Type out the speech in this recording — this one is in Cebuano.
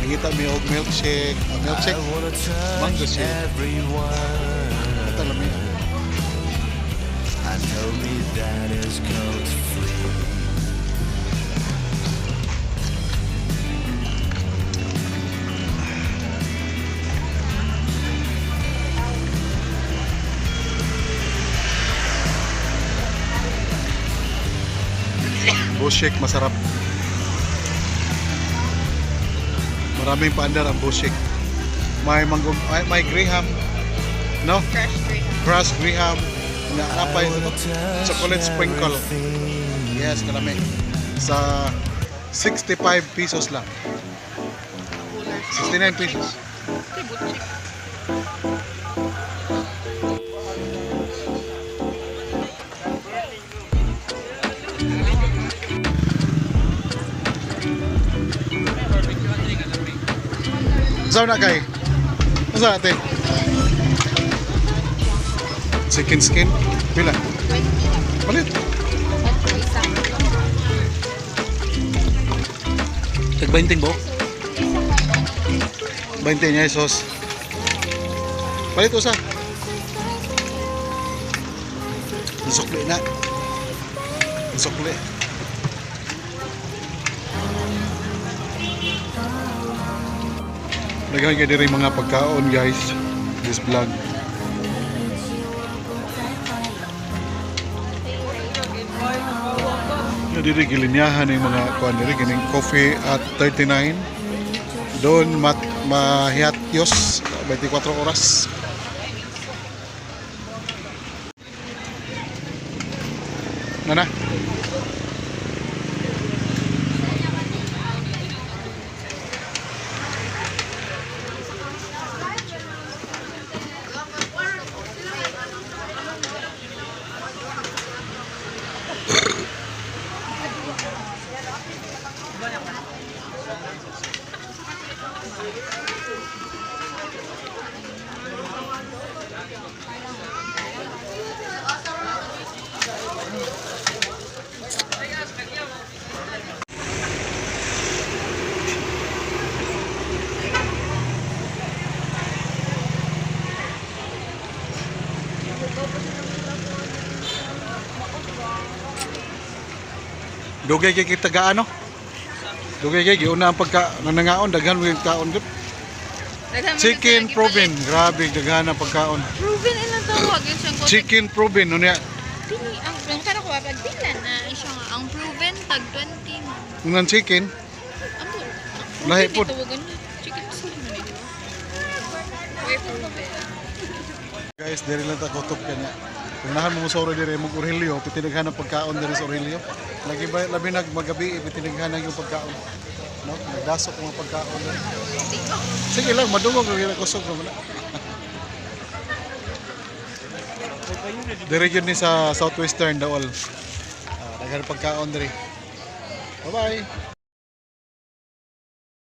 Nangita mi og milkshake, milkshake, I wanna touch mango shake. Everyone. Ito lami. And tell me that is guilt free. Boost shake masarap. Maraming paandar ang Boost shake. May mango, may graham. No? Fresh green. Crush graham. Nga napay I wanna touch chocolate sprinkle. Everything. Yes, kalami. Sa 65 pesos lang. 69 pesos. Butchik. Saan na kay? Saan ate? Chicken skin? Pila? 20 lang. Palit. At isa. Tag 20 bo? 20 niya sauce. Palit usa. Ang sukli na. Ang sukli. Daghan kay diri mga pagkaon, guys. This vlog. Na diri gilinyahan yung mga kuan diri kining coffee at 39. Doon mat mahiatyos 24 oras. Nana. Dugay kay kita gaano? Dugay kay giuna ang pagka nanangaon daghan mo yung kaon gyud. Chicken proven, grabe daghan ang pagkaon. Proven ilang tawag yun siyang kote. Chicken proven no niya. Pini, ang kana ko pag pila na siya nga ang proven tag 20 man. Unang chicken, Ang Lahi proven pod. tawagan na. Chicken skin man di ba? Where proven? Guys, diri lang ta kutob kanya. Kung nahan mo sa diri mo Aurelio, pitinaghan ang pagkaon diri sa Aurelio. Lagi ba labi nag magabi pitinaghan ang yung pagkaon. No, nagdasok mga pagkaon. Diri. Sige lang, madungog lagi na kusog naman na. Diri gyud ni sa Southwestern Daol. Ah, daghan pagkaon diri. Bye-bye.